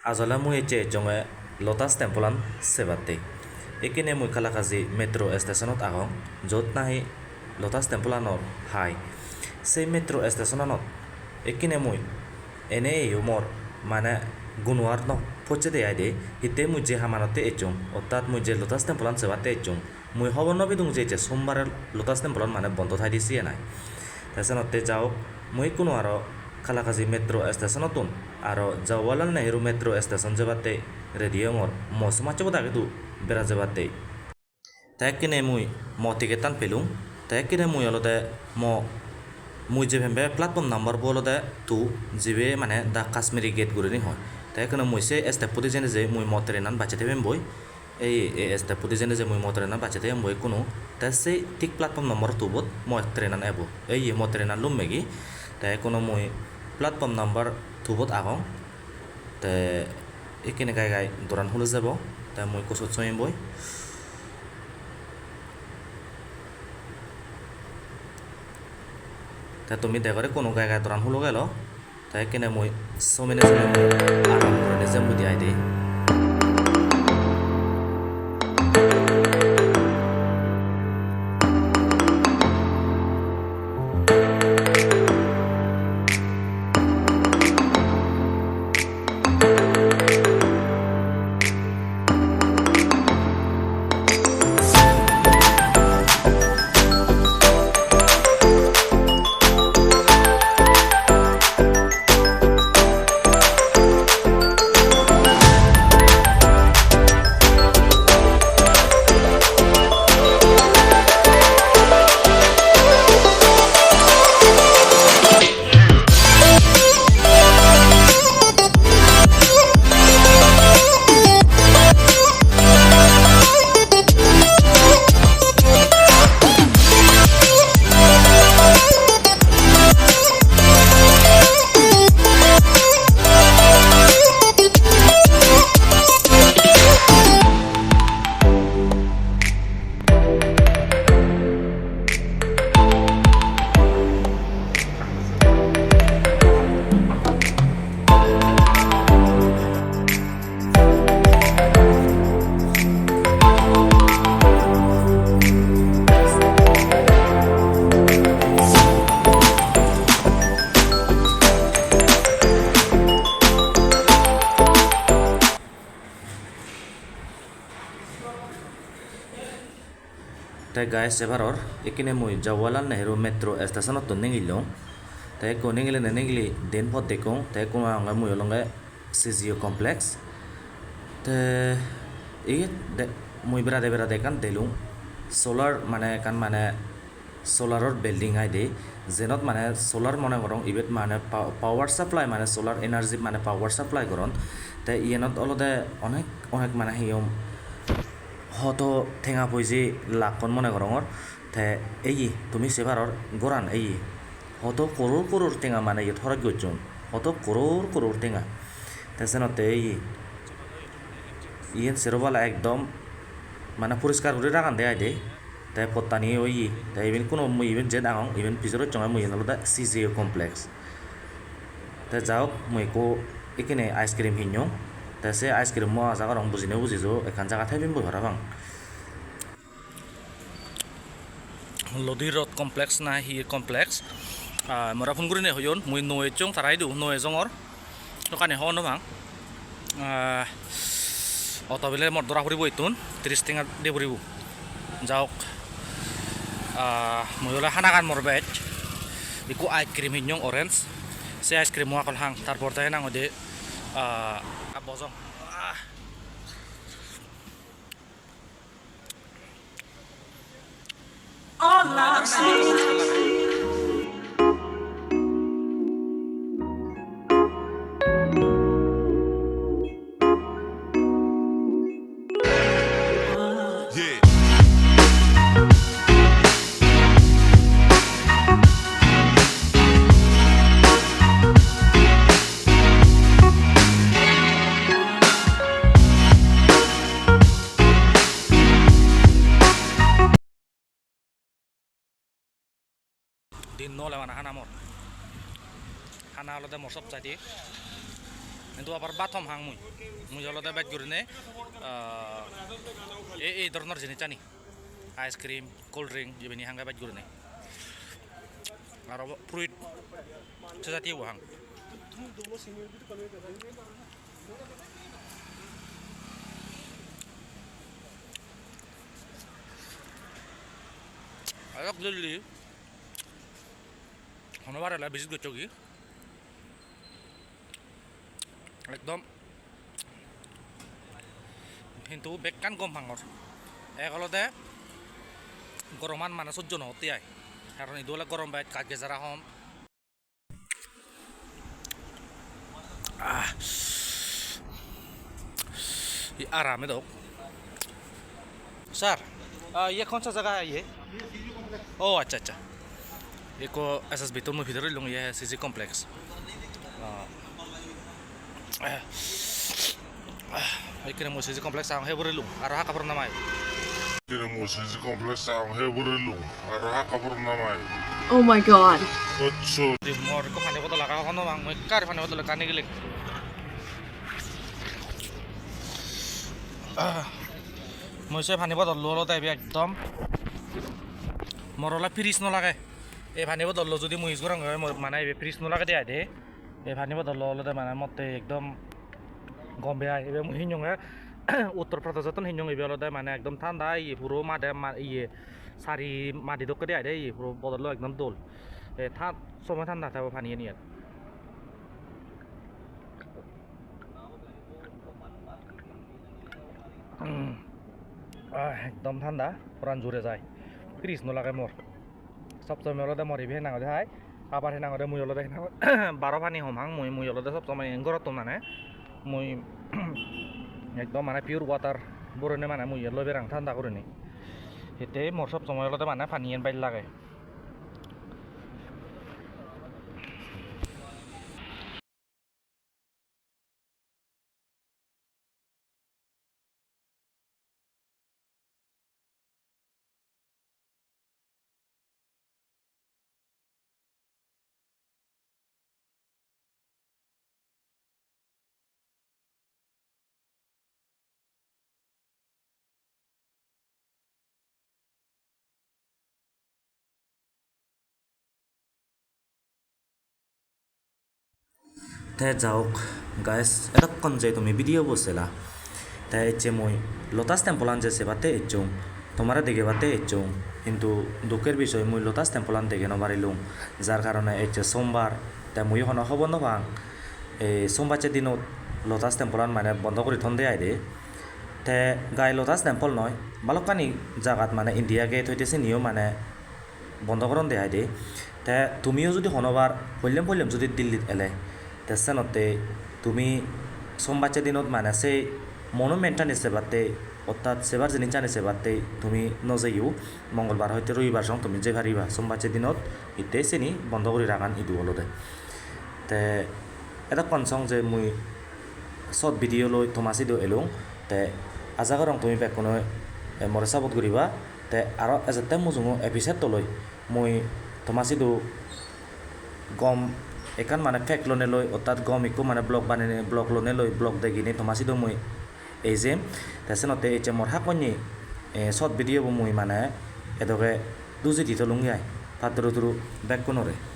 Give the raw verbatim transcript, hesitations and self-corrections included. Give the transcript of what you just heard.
Ajole mui ecche ejjonge Lotus Temple-an sebatte. Ekkene mui Kalakaji metro station-ot agong, jot nahi Lotus Temple-anor hai. Sei metro station-anot ekkene mui ene eyo mor mane guno ar no pocchede aide, hitte mui je hamanotte ejjong, ortat mui je Lotus Temple-an sebatte ejjong, mui hobor no pedung je ecche sombare Lotus Temple-an mane bondo thai di siyen ai. Te senotte ja hok, mui ikkunu aro Kalakaji metro station-ottun aro Jawaharlal Nehru metro station jebatte ready ongor, mo somajje boda idu bera jebatte. Te ekkene mui mo ticket-tan pelung. Te ekkene mui olode mo, mui jebembe platform number bo olode two, jibe mane the Kashmiri Gate gurinei hoi. Te ekkene mui se step-ot jeinei je mui mo train-an bacche thebemboi. Ei, ei step-ot jeinei je mui mo train-an bacche thebemboi ikkunu. Te sei thik platform number two-bot mo train-an ebo. Ei, mo train-an lummegi. Te ikkunu mui platform number two-bot agong. Te ekkene gai gai doran hulo jebo, te mui ekko sot soyemboi. Te tumi degore kono gai gai doran hulo gelo, te ekkene mui somene somene mui aram gurinei jemboi de aide. Te guys, se paror, ekkene mui Jawaharlal Nehru metro station-ottun nigillong. Te ekko nigilene nigili diyen pot dekkong, te ekko agonnge mui olonge C G O complex. Te iyot de-, mui berade berade ekkan delung. Solar mane ekkan mane solar-or building aide, jenot mane solar mone gorong, ibet mane pa-, power supply, mane solar energy mane power supply goron. Te iyenot olode onek, onek mane hi hom, hodo tenga poije lakkon mone gorongor. Te ei tumi se paror goran ei hodo koror koror tenga mane iyot horoj gocchon, hodo koror koror tenga. Te senotte ei iyen sero palla ekdom mane poriskar guri ragan de aide. Te pottani oye, te iben kuno mui iben je dangong, iben pijor hocchonge mui, iyen olode C J complex. Te ja hok, mui ekko ekkene ice cream hinnong, te se ice cream-mo aja gorong bujine bujijo ekkan jagat thebemboi parapang. Lodi Road complex na hi complex? Ah, mora phone gurine hoyon, mui no ejong, tara idu no ejongor. Dokani hobor no pang. Ah, auto bile mor dora puribo ittun, tris tenga de puribo. Ja hok, ah, mui ole hanagan mor bej. Ikko ice cream hinnong orange. Se ice cream-mo akol hang, tar por te hinang hoide, ah, bojong. Ah. Din no ole bana hana mor. Hana olode mor sob saide. Hintu abar bhat hom hang mui. Mui olode bej gurinei, ah, ei, ei dhoronor jinissani. Ice cream, cold drink, ibeni hange bej gurinei. Aro fruit, se jatiyo bo hang. Aro lili. Hono bar ole visit goccho gi. Ekdom. Hintu bekkan gom pangor. Ek olode goroman mane sojjo no otte ai. Karon idu ole gorom bej, gaj gejara hom. Ah. Ye aram hai dok. Sir, ah, ye kaun sa jaga hai ye? Oh, accha, accha. Ekko S S B tun mui bidire lung, ye hai C G complex. Ah. Ah. Ekkene mui C G complex sang he bure lung. Aro hakka purana mai. Ekkene mui C G complex sang he bure lung. Aro hakka purana mai. Oh my God. Accha. Di mor ekko pani bodol aga hono bang, mui ekkar pani bodol ekkan nigilek. Ah. Mui se pani bodollo olode ibe ekdom mor ole fridge no lage. Ei pani bodollo judi mui use gorong, mor mane ibe fridge no lagede ai de. Ei pani bodollo olode mane motte ekdom gom bej ai. Ibe mui hinonge Uttor Pradesh-ottun hinong, ibe olode mane ekdom thanda, iye puro made ma-, iye sari madi dokke de ai de, iye puro bodollo ekdom dol. E, tha-, sob somoi thanda thebo pani iyeni. Ah, ekdom thanda, poran jure jai. Fridge no lage mor. Sob somoi olode mor ibe he nang hoide hai. Abar he nang hoide mui olode he nang hoide baro pani hom hang mui, mui olode sob somoi gorottun mane. Mui ekdom mane pure water borene mane mui loi berang thanda gurinei. Hitte mor sob somoi olode mane paniyen bej lage. Te ja hok, guys, edokkon je tumi video bo sela. Te ecche mui Lotus Temple an je sebatte ecchong, tomare degebatte ecchong, hintu dukker bisoy mui Lotus Temple an dege no parilung, jar karone ecche sombar, te mui hono hobor no pang, ei sombacche dinot Lotus Temple an mane bondo guri thonde ai de. Te gai Lotus Temple noi, balokkani jagat mane India Gate hoite siniyo mane bondo goronde ai de. Te tumiyo judi honobar pollem pollem judi Dillit ele, te senotte tumi sombacche dinot mane sei monument ani sebatte, ortat sebar jinis ani sebatte tumi no jeyo, mongolbar hoite robibar song tumi jei pariba, sombacche dinot hitte sini bondo guri ragan idu olode. Te edokkon song je mui short video loi toma sidu elung, te aja gorong tumi bekkunoi, eh, more support guriba. Te aro ejette mujungo episode-to loi mui toma sidu gom ekkan mane fact lonei loi, ortat gom ekko mane vlog banenei, vlog lonei loi, vlog deginei toma sidu mui ejem. Te senotte ecche mor hakkonney, eh, short video bo mui mane edoge duji di tolungi ai. Patturu turu bekkunore.